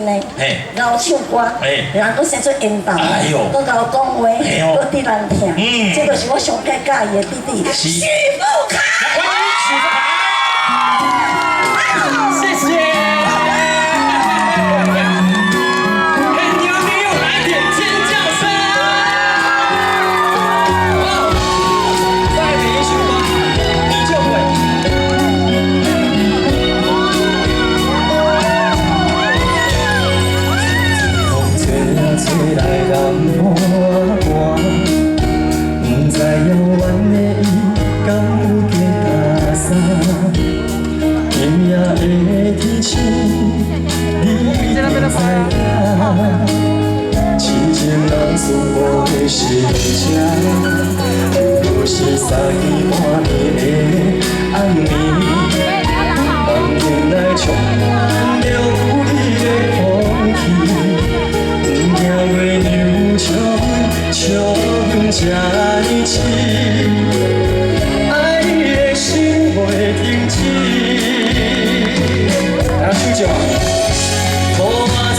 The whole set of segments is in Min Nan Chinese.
呢，𠢕唱歌，人閣生出緣投，閣𠢕講話，閣得人疼，這就是我上蓋佮意的弟弟許富凱。歡迎許富凱。謝謝。現場朋友來點尖叫聲。再來一首歌，你就會。吹啊吹來南半寒，不知遥遠的伊敢有加衫。今夜的天星，你一定知影。痴情人思无的是这，不是三更半暝的暗暝，房间内充满着有你的空氣。不驚月娘笑阮，笑阮這呢痴，愛你的心袂停止。來，手掌。予我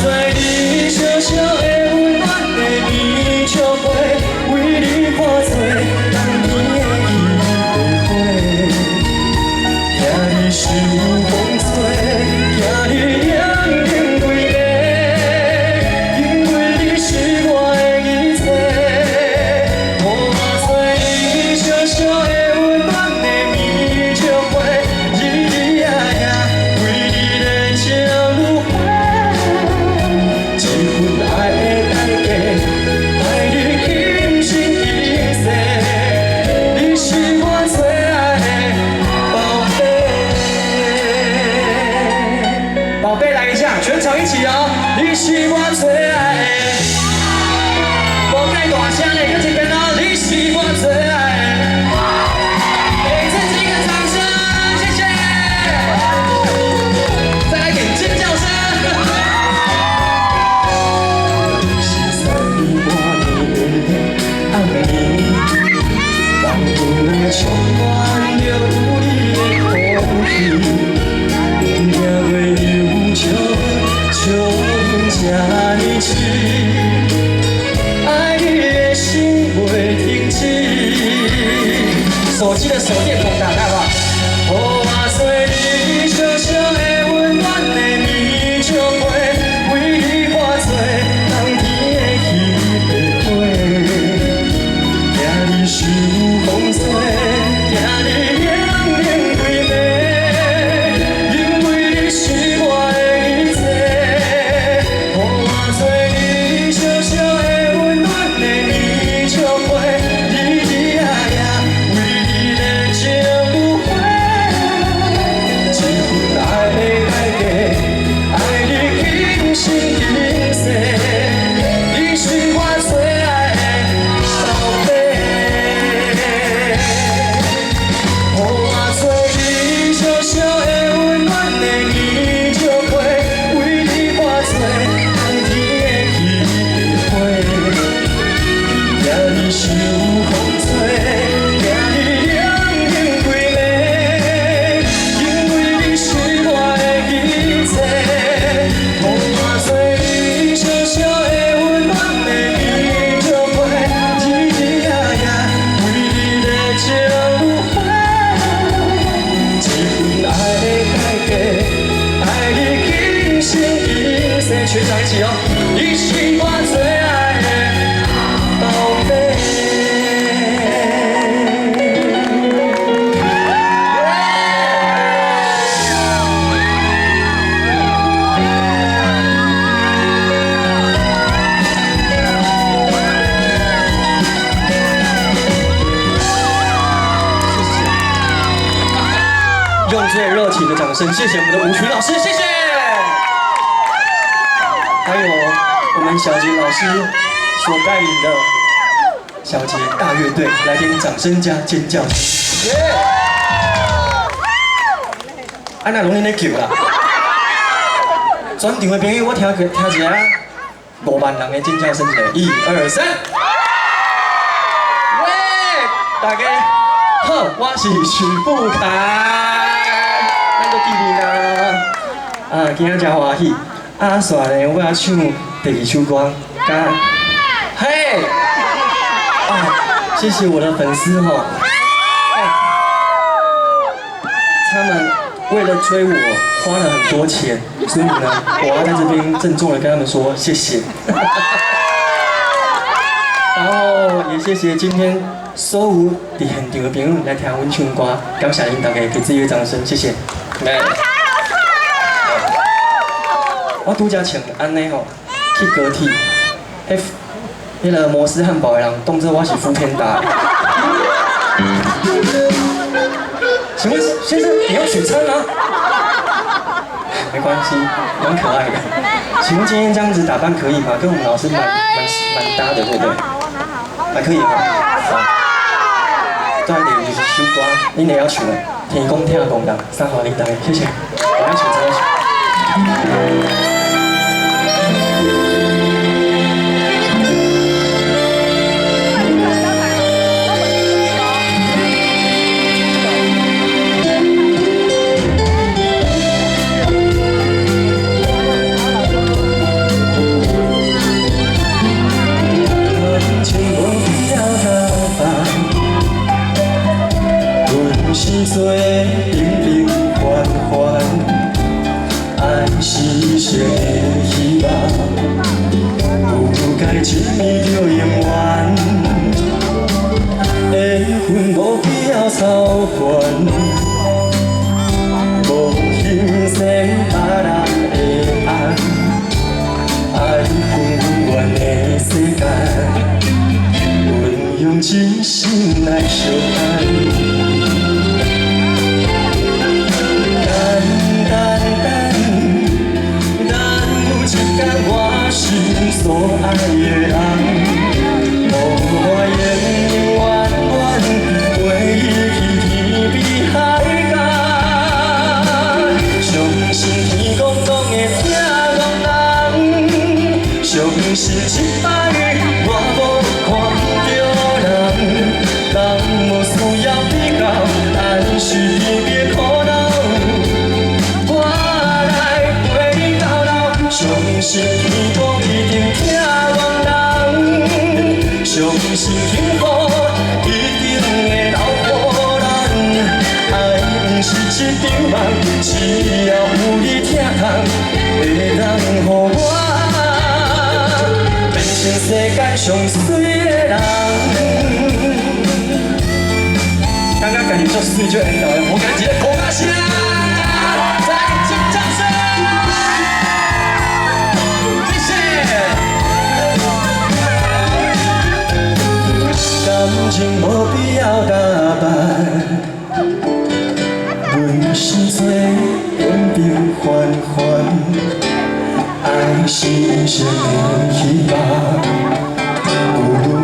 做你小小的溫暖的棉笑被，為你看做冬天的彼個花，驚你受風吹，驚你冷冷規暝，因為你是我的一切。予我做你小小的溫暖的棉笑被，日日夜夜為你熱情如火，這份愛的代價，愛你今生今世，你是我最愛的寶貝。寶貝來一下，全場一起哦！你是我最愛的，無蓋大聲嘞，閣一遍哦！你是我最愛的，給自己一個掌聲，謝謝！再來點尖叫聲。是三更半暝的暗暝，房間內充滿著有你的空氣，不驚月娘笑阮，笑阮這呢痴，愛你的心袂停止。手機的手電筒打開吧。予我做你小小的溫暖的棉笑被，為你看做冬天的彼個花，驚你受風吹，驚你冷冷規暝，因為你是我的一切。予我做你小小的溫暖的棉笑被，日日夜夜為你熱情如火，這份愛的代價，愛你今生今世，你是我最愛的寶貝。予我做你小小的溫暖的棉笑被，為你看做冬天的彼個花，驚你受風吹，驚你冷冷規暝，因為你是我的一切。予我做你小小的溫暖的棉笑被，日日夜夜為你熱情如火，這份愛的代價，愛你今生今世，全場一起哦！你是我最愛的寶貝。謝謝，用最熱情的掌聲，謝謝我們的舞群老師，謝謝。還有我們小傑老師所帶領的小傑大樂隊，來點掌聲加尖叫聲。耶！啊，那攏恁咧叫啦？全場的朋友，我聽過聽一下5萬人的尖叫聲，一二三。喂，大家好，我是許富凱，咱閣見面啦。啊，今仔真歡喜。啊，啊，煞咧，我欲唱第二首歌，佮，嘿，啊，謝謝我的粉絲吼，他們為了追我花了很多錢，所以呢，我要在這邊鄭重的跟他們說謝謝。然後也謝謝今天所有佇現場的朋友來聽阮唱歌，感謝恁大家，給自己一個掌聲，謝謝。來。我拄才穿按呢吼，去高鐵，彼個摩斯漢堡的人當做我是 foodpanda。請問先生，你要取餐嗎？沒關係，蠻可愛的。請問今天這樣子打扮可以嗎？跟我們老師蠻搭的，對不對？還可以嗎？好。再來就是首歌，恁會曉唱的，天公疼戇人，送予恁大家，謝謝。我要唱這首。是做平平凡凡，愛是一生的希望，不該一暝就永遠。緣分無必要操煩，無欣賞別人的愛，愛分阮的世間，阮用真心來相愛。所愛的人，予我永永遠遠陪伊去天邊海角。相信天公攏會疼戇人，相信這擺我無看著人，人無需要比較，愛是甜蜜的苦惱。我來陪你到老，相信天公一定疼戇人，相信幸福一定會留予咱。愛毋是一場夢，只要有你疼痛，會當予我變成世界上媠的人。感覺家己足媠足緣投的，我今一个鼓掌聲，再次掌聲，謝謝。感情無必要打扮，阮是做平平凡凡，愛是一生的希望，不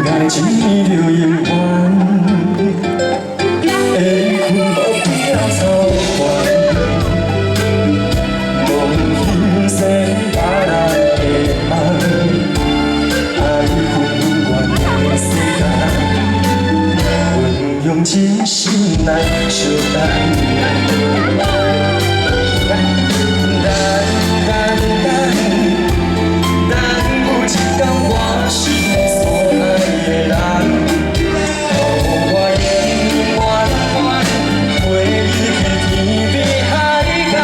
該一暝就永遠。緣分無必要操煩，無欣賞別人的愛，愛分阮的世間。用真心來相愛，等等等，等有一天我心所愛的人，予我永永遠遠陪伊去天邊海角。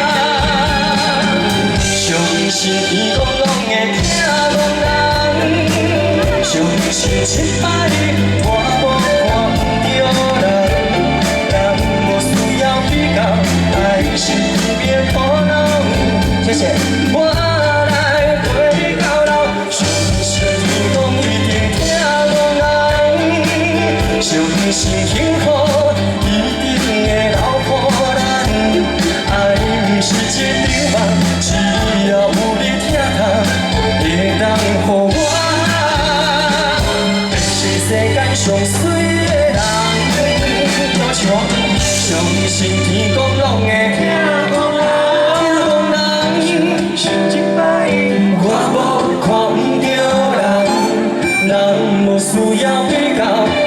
相信天公攏會疼戇人，相信這擺我無看著人，人無需要比較，愛是甜蜜的苦惱。謝謝。我來陪你到老，相信天公一定疼戇人，相信幸福一定會留予咱。愛毋是一場夢，只要有你疼痛，會當予我變成世間上媠的人。相信天公攏會疼戇人，我無看毋著人，人無需要比較，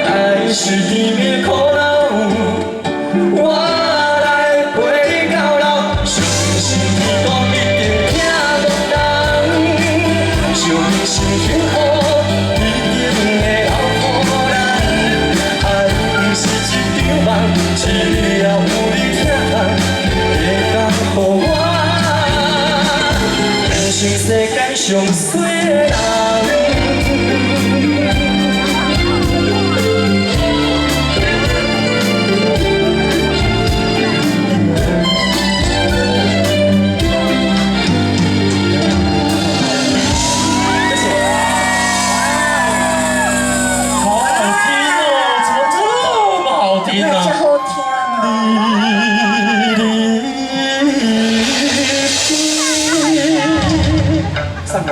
愛是甜蜜的苦惱。我來陪你到老，相信天公一定疼戇人，間上媠的人。好好聽哦，怎麼這麼好聽這啊？好聽哦。送予你。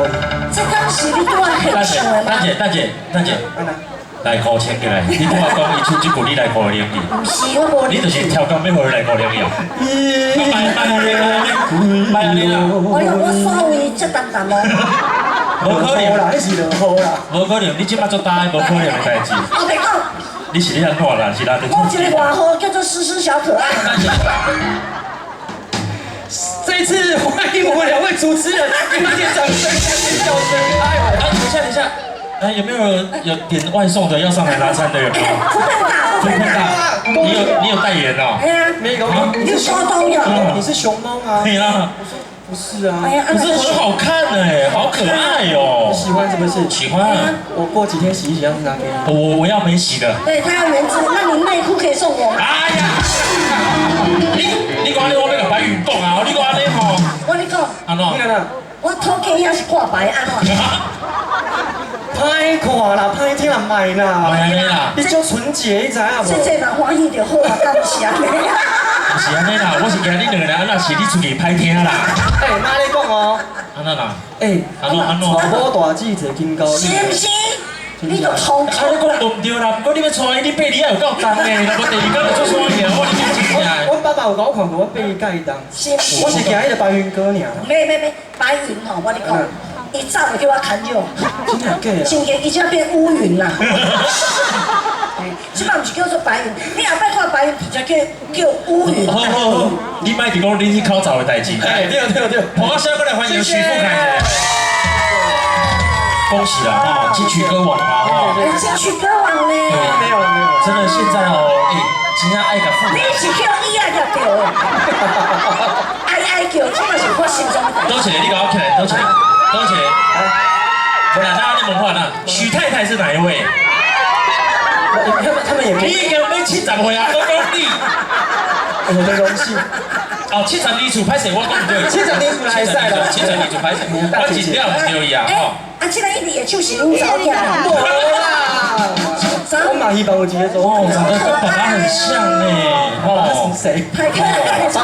這敢是你拄仔大姐現唱的嗎？大姐，大姐，大姐，按怎？內褲穿起來，你拄仔講伊出這句，你內褲會冷去？毋是，我無。你就是超工欲予伊內褲冷去哦。莫按呢啦，莫按呢啦。哎呦，我稍微這淡淡哦。無可能啦，彼是落雨啦。無可能，你這擺做大的，無可能的代誌。我袂講。你是咧按怎啦？是啦？我有一個外號叫做詩詩小可愛。這一次歡迎我們兩位主持人，給他點掌聲，點笑聲。哎呦！哎，等一下，等一下，哎，有沒有有點外送的要上來拿餐的？有沒有？ foodpanda，foodpanda。你有代言哦？哎呀，沒有，你是山東的。你是熊貓啊？對啊。我說不是啊。哎呀，可是很好看哎，好可愛哦。喜歡是不是？喜歡。我過幾天洗一洗，要拿給你。我要沒洗的。對，他要原汁，那你內褲可以送我嗎？哎呀，你講你我欲共白雲講啊，你講按呢吼。我跟你講。按怎？你看啦。我土計也是掛牌按怎？歹看啦，歹聽啦，莫啦。莫按呢啦。你足純潔，你知影無？這這人歡喜就好啊，敢是按呢？毋是按呢啦，我是驚你兩個人啊，若是你出去歹聽啦。欸，媽咧講哦。按怎啦？欸，按怎按怎？某大姊坐金高。是毋是？你就通啊，你講無毋對啦，毋過你欲娶伊，你爬梨仔有夠重的，若無第二工就出山去，我你真正。阮爸爸有共我看過，我爬伊佮伊重。是毋是？我是驚彼個白雲哥爾。沒沒沒，白雲吼，我跟你講，伊早就叫我牽咗。真的假的？真假，伊這變烏雲啦。這擺毋是叫做白雲，你後擺看白雲，直接叫叫烏雲。好好好，你莫佇講你去口罩的代誌。哎，對對對。好，下過來歡迎許富凱。恭喜啦哈，金曲歌王啦哈！金曲歌王呢？沒有了沒有了，真的現在哦，哎，真正愛共富凱。你是叫伊愛叫叫的，愛愛叫，這嘛是我心中的代誌。多謝你共我起來，多謝，多謝。不啦，那你問我啦，許太太是哪一位？他們也你已經欲70歲啊，攏講你。我的榮幸。哦，72厝歹勢，我講毋對。72厝來賽啦。72厝歹勢，我真了毋對伊啊吼。啊，這個一直的手是阮查某囝。無啦。我嘛希望有一個做。哦，長得跟爸爸很像哎。哦。是誰？他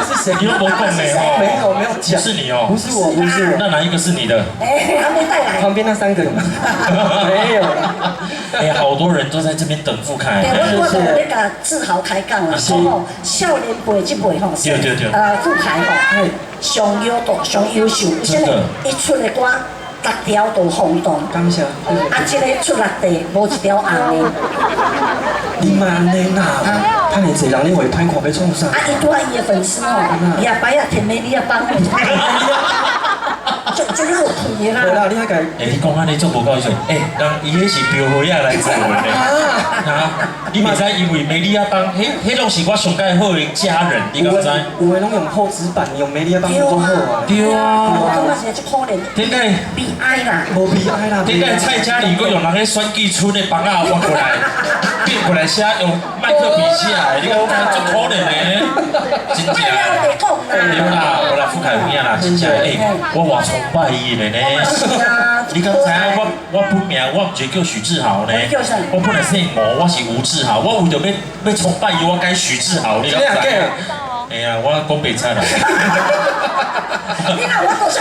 是誰？你都無講呢吼。沒有沒有講。不是你哦。不是我，不是我。那哪一個是你的？哎，還沒帶來。旁邊那三個有嗎？沒有啦。哎，好多人都在這邊等富凱。對，我都咧共志豪開講啦，講吼少年輩這輩吼，對對對。富凱吼，上優秀，上優秀，真的，伊出的歌，逐條都轟動。感謝。啊，這个出六塊，無一條紅的。你莫按呢啦，遐爾濟人，你會歹看欲創啥？啊，伊拄仔伊的粉絲吼，伊也擺啊甜美你也幫。就就有氣啦。無啦，你遐個。欸，你講按呢足無夠意思。欸，人伊彼是標花仔來做的呢。啊，你袂知因為美利亞幫，彼彼攏是我上蓋好的家人，你敢知？有的攏用厚紙板，用美利亞幫都好啊。對啊。我感覺是足可憐。頂擺。悲哀啦。無悲哀啦。頂擺蔡家裡閣用人彼選舉村的房仔挖過來，變過來寫，用麥克筆寫的，你敢知足可憐的？真正。對啦，無啦，富凱有影啦，真正欸，我偌崇拜伊的呢。你敢知影我我本名我毋是叫許志豪呢？我本來姓吳，我是吳志豪。我為著欲崇拜伊，我改許志豪，你敢知？哎呀，我講白賊啦。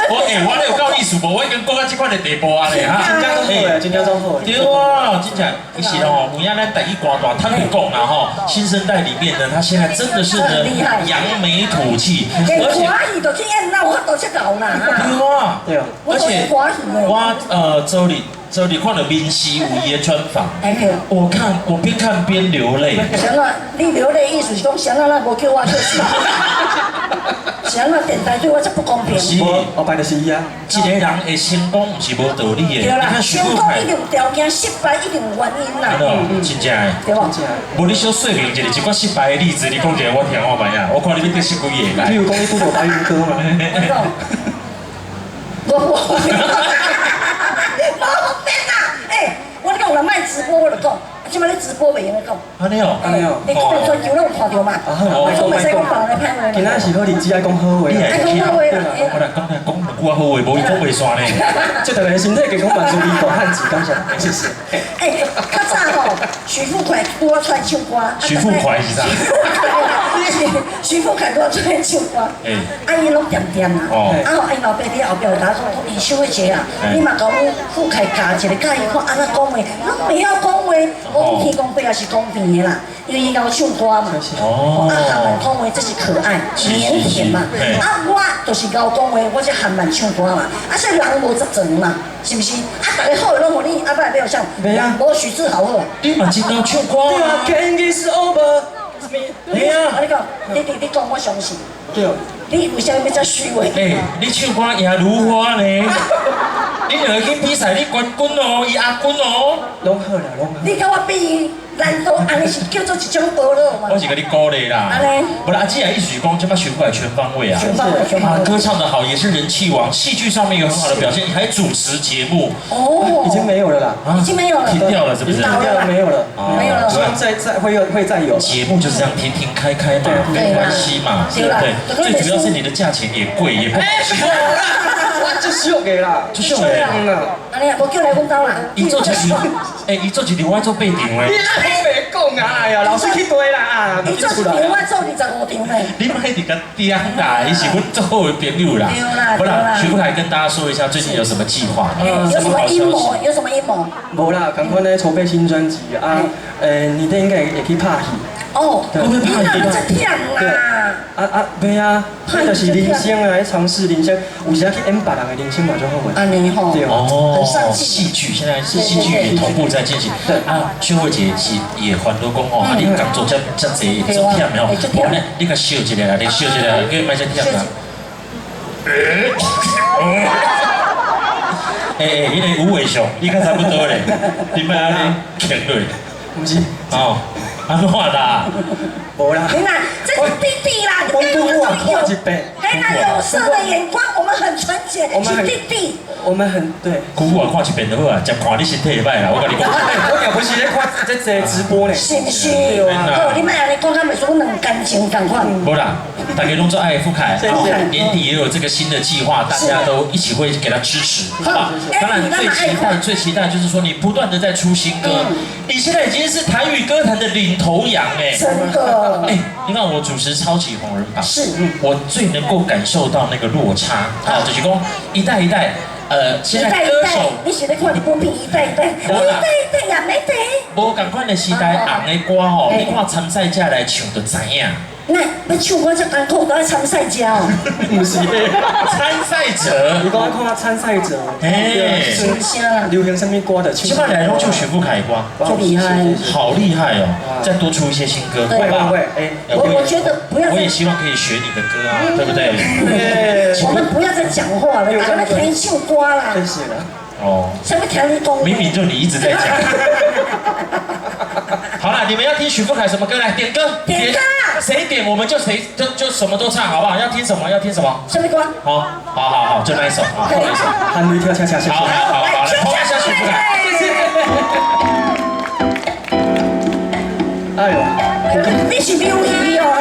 我欸，我咧有夠意思無？我已經講到這款的地步啊咧哈。真正足好的，真正足好的。對啊，真正其實哦，有影咱台語歌壇坦白講啦吼，新生代裡面呢，他現在真的是呢揚眉吐氣，而且歌戲都去演，哪有法度這𠢕啦？對啊，對啊，而且我昨日看著民視有伊的專訪，我看我邊看邊流淚。啥啊？你流淚意思是講啥啊？咱無叫我去死？啥啊？電台對我這不公平。是，後擺就是伊啊。一個人會成功，毋是無道理的。對啦，成功一定有條件，失敗一定有原因啦。真正的。對無？無你小說明一下一寡失敗的例子，你講一下我聽看覓啊？我看你欲得失幾個。比如講你拄著白雲哥嘛。我講，無無，無方便啦！欸，我你講有人莫直播，我就講，這擺你直播袂用得講。按呢哦。按呢哦。你講了全球攏有看著嘛？哦。我袂使講別人咧歹話。今仔是好日子，愛講好話。你愛講好話啦。我來講來講兩句好話，無伊講袂煞呢。祝大家身體健康，萬事如意，大漢子，感謝，謝謝。欸，較早吼，許富凱拄仔出來唱歌。許富凱是啥？許富凱拄仔出來唱歌。啊，伊攏恬恬啦。啊吼，𪜶老爸佇後壁有甲我講，講，許慧姐啊，你嘛共阮富凱教一下，教伊看按怎講話，攏袂曉講話。我講天公伯也是公平的啦，因為伊𠢕唱歌嘛。哦。啊，含慢講話，這是可愛、靦腆嘛。啊，我就是𠢕講話，我才含慢唱歌嘛。啊，所以人無十全嘛，是毋是？啊，逐个好的攏予你，啊，擺欲予啥？袂啊。無許志豪好。你嘛真𠢕唱歌啊。對啊，Game is over。對啊。我你講，你講，我相信。對。你為啥物欲遮虛偽？欸，你唱歌贏如花呢？你兩个去比賽，你冠軍哦，伊亞軍哦。攏好啦，攏好。你共我比，難道按呢是叫做一種娱樂嗎？我是共你鼓勵啦。按呢。無啦，阿姊啊，意思是講，這擺許富凱全方位啊。全方位，全方位。歌唱得好，也是人氣王，戲劇上面有很好的表現，還主持節目。哦。已經沒有了啦。已經沒有了。停掉了，是不是？停掉了，沒有了。沒有了。希望再再會有會再有。節目就是這樣停停開開嘛，沒關係嘛。對。最主要是你的價錢也貴，也不好。我足俗的啦，足俗的。按呢，無叫來阮兜啦。伊做一場，欸，伊做一場，我做八場的。你阿袂講啊！哎呀，老師去對啦。伊做一場，我做25場呢。你莫佇共刁啦，伊是阮足好的朋友啦。對啦，好啦，許富凱跟大家說一下最近有什麼計劃？有什麼陰謀？有什麼陰謀？無啦，仝款咧籌備新專輯啊，年底應該會去拍戲。哦，對，你哪會遮忝啦？啊啊，袂啊，彼就是人生啊，咧嘗試人生，有時去演別人的人生嘛，足好的。按呢吼，對哦，戲劇現在是戲劇也同步在進行。對啊，秀慧姐是也煩惱講哦，啊你工作遮遮濟，足忝的吼，無呢，你共笑一下啦，你笑一下，叫伊莫遮忝啦。欸欸，彼个無尾熊，你較差不多咧，你莫按呢徛落。毋是。哦。按怎啦？無啦。你看，這是弟弟啦，我我看一遍。哎，那有色的眼光，我們很純潔，是弟弟。我們很對。姑姑啊，看一遍就好啊，食看你身體會歹啦，我共你講。我也不是咧看這這直播呢。是毋是？好，你莫按呢講，敢袂輸阮兩感情仝款。無啦，大家攏足愛富凱，年底也有這個新的計劃，大家都一起會給他支持。好，當然最期待、最期待就是說你不斷的在出新歌，你現在已經是台語歌壇的領頭羊哎。真的。哎，你看我主持超級紅人榜，是，我最能夠感受到那個落差。好，就是講一代一代。現在歌手，你是咧看日本片一代一代，一代一代也沒得。無仝款的時代紅的歌吼，你看參賽者來唱就知影。那欲唱歌遮艱苦，都愛參賽者哦。毋是，參賽者。你講看參賽者，哎，流行啥物歌就唱。這擺來攏唱許富凱的歌，足厲害，好厲害哦！再多出一些新歌，會會會，我覺得不要。我也希望可以學你的歌啊，對不對？我們不要再講話了，大家聽唱歌啦。真是的。哦。啥物聽你講？明明就你一直在講。好了，你們要聽許富凱什麼歌？來點歌，點歌，誰點我們就誰就什麼都唱，好不好？要聽什麼？要聽什麼？什麼歌？好，好好好，就那一首，好，那一首。喊雷跳恰恰，好好好，來，碰一下許富凱，謝謝。哎呦，你是溜魚哦啊！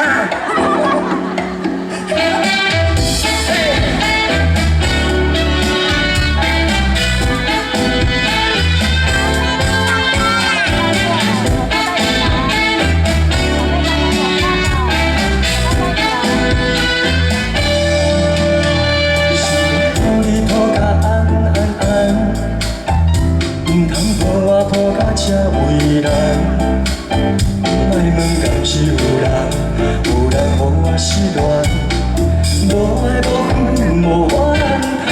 這為難，莫問敢是有人，有人予我失戀，無愛無恨無怨嘆。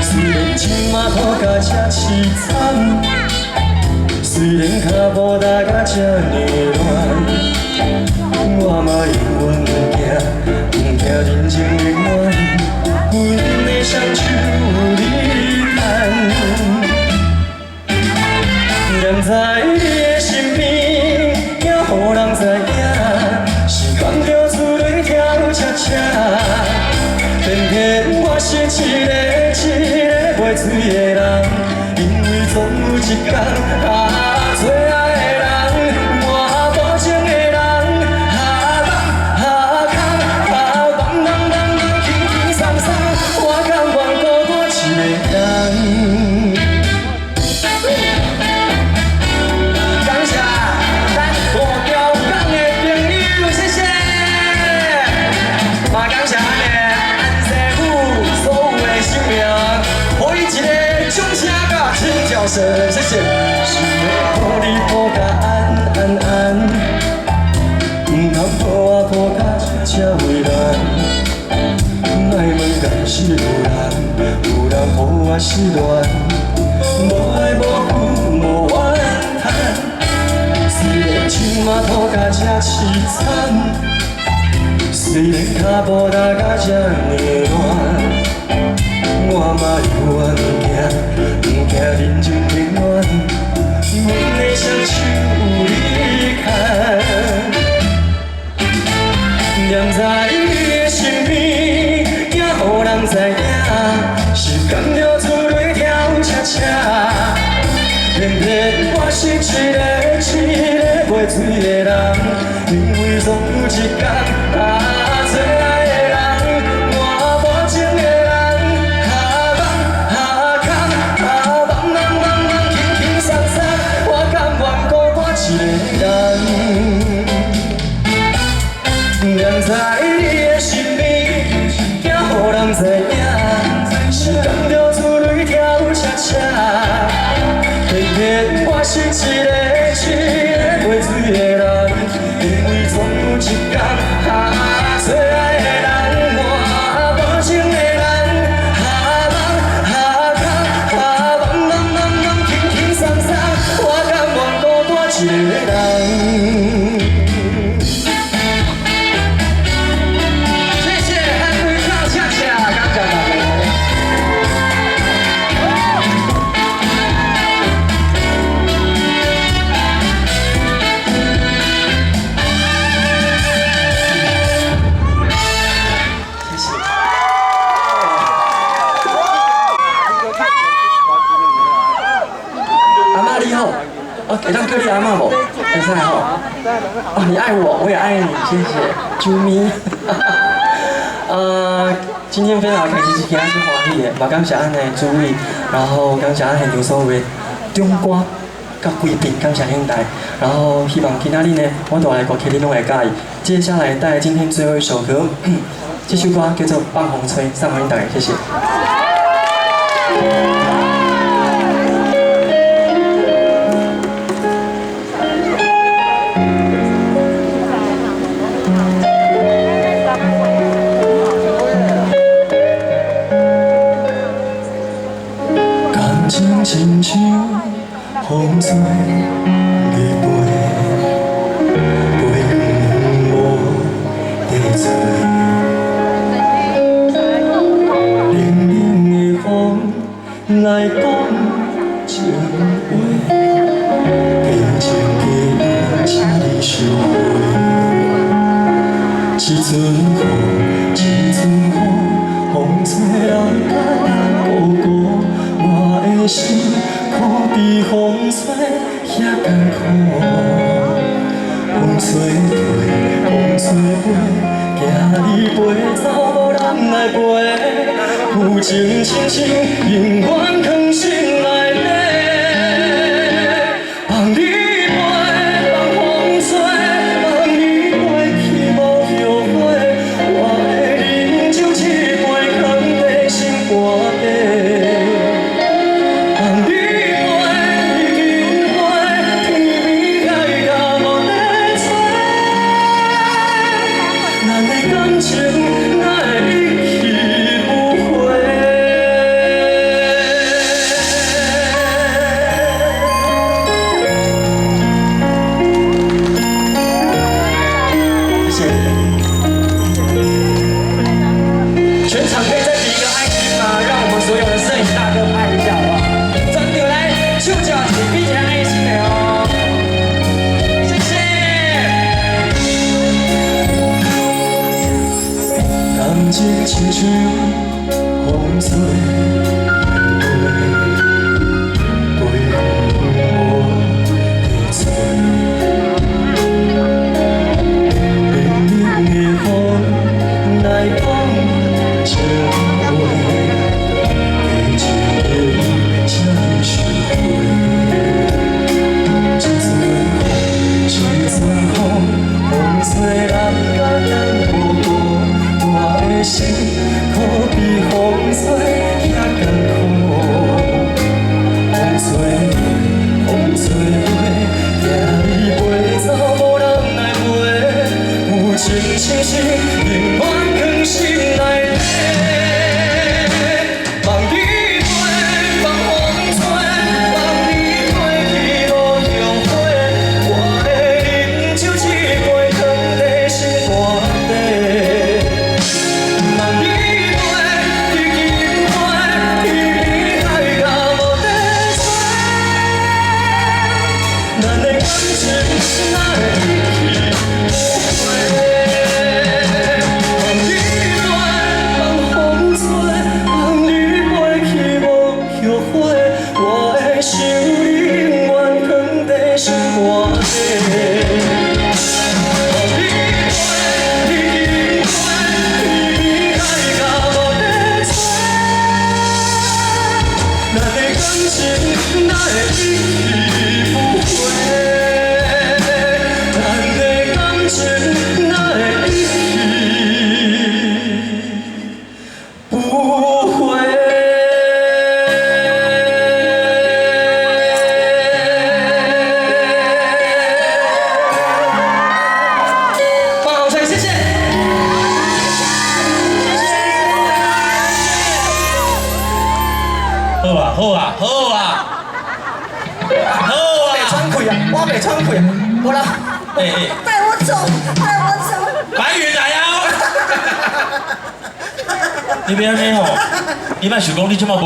雖然這馬苦甲這悽慘，雖然跤步踏甲這呢亂，我嘛永遠毋驚，毋驚人情冷暖，阮的雙手有你牽。黏在你的身邊，驚予人知影，是甘著厝內跳恰恰，偏偏我是一个袂醉的人，因为总有一天，啊，最爱的人，换无情的人，哈梦哈空哈茫茫茫茫轻轻松松，我甘愿孤单一个人。感谢咱五条港的朋友，谢谢。嘛感谢咱的安师傅所有的生命，予伊一个掌声佮尖叫声，谢谢。想欲抱你抱甲安安安，毋通抱我抱甲这为难。莫问敢是有人，有人予我失恋，无爱无负无怨叹。虽然这马吐甲这凄惨，虽然跤步踏甲这呢乱，我嘛犹原行，毋惊人情冷暖。阮的双手有你牵，念在你的身边，惊予人知影，是甘著出泪跳车车。偏偏我是一个一个袂醉的人，因为总有一天，啊，最爱的人，换无情的人，哈梦哈空哈茫茫茫茫轻轻松松，我甘愿孤单一个人。念在你的身边，惊予人知影，是甘著出泪跳车车。偏偏我是一个一个袂醉的人，因为总有一天，啊，最爱的人，换无情的人，哈梦哈空哈茫茫茫茫轻轻松松，我甘愿孤单一个人。谢谢汉瑞跳恰恰，感谢大家。谢谢。阿嬷你好，哦，會當叫你阿嬷無？會使吼。哦，你愛我，我也愛你，謝謝，啾咪。今天非常開心，今仔是歡喜的，嘛感謝咱的主委，然後感謝咱現場所有的長官佮貴賓，感謝兄弟，然後希望今仔日呢，我帶來的歌曲你攏會佮意。接下來帶來今天最後一首歌，這首歌叫做《放風吹》，送予恁大家，謝謝。感情親像風吹日飛，飛遠無地找。冷冷的風來講情話，假情假意，請你收回。一阵雨，一阵雨，風吹人甲孤孤，我的心苦比風吹遐艱苦。風吹退，風吹飛，惊你飛走無人來陪。有情深深，永遠藏心內底。放你飛，放風吹，放你飛去無後悔。我的啉酒一杯，藏在心肝底。放你飛，求飛，天边海角無得找。咱的感情哪會一去不回？谢谢。全場可以再比一個愛心嗎？讓我們所有的攝影大哥拍一下，好不好？全場來，手腳是比一個愛心的哦。謝謝。感情親像風吹，飛想你永遠囥佇心肝底。你你应该天边海角無得找，咱的感情哪會一去不回？咱的感情哪會一去不回？放掌聲，謝謝。謝謝。好啊，好啊，好啊，好我袂啊！喘氣啊，我袂喘氣啊，無啦。哎哎，帶我走，帶我走。白雲來啊！你欲按呢吼，你莫想講你這馬無。